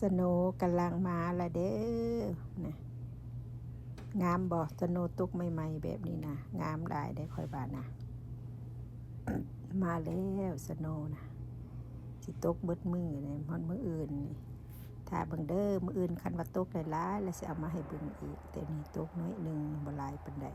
ສະໂນກຳລັງມາລະເດີນະ. ງາມບໍ່? ສະໂນຕົກໃໝ່ໆແບບນີ້ນະ ງາມຫຼາຍເດ້ຂ້ອຍວ່ານະ. ມາແລ້ວສະໂນນະ ຊິຕົກເບິດມື້ແຫຼະ ຮອດມື້ອື່ນນີ້. ຖ້າເບິ່ງເດີ ມື້ອື່ນຄັນວ່າຕົກຫຼາຍໆ ແລ້ວຊິເອົາມາໃຫ້ເບິ່ງອີກ. ແຕ່ນີ້ຕົກໜ້ອຍໜຶ່ງ ບໍ່ຫຼາຍປານໃດ.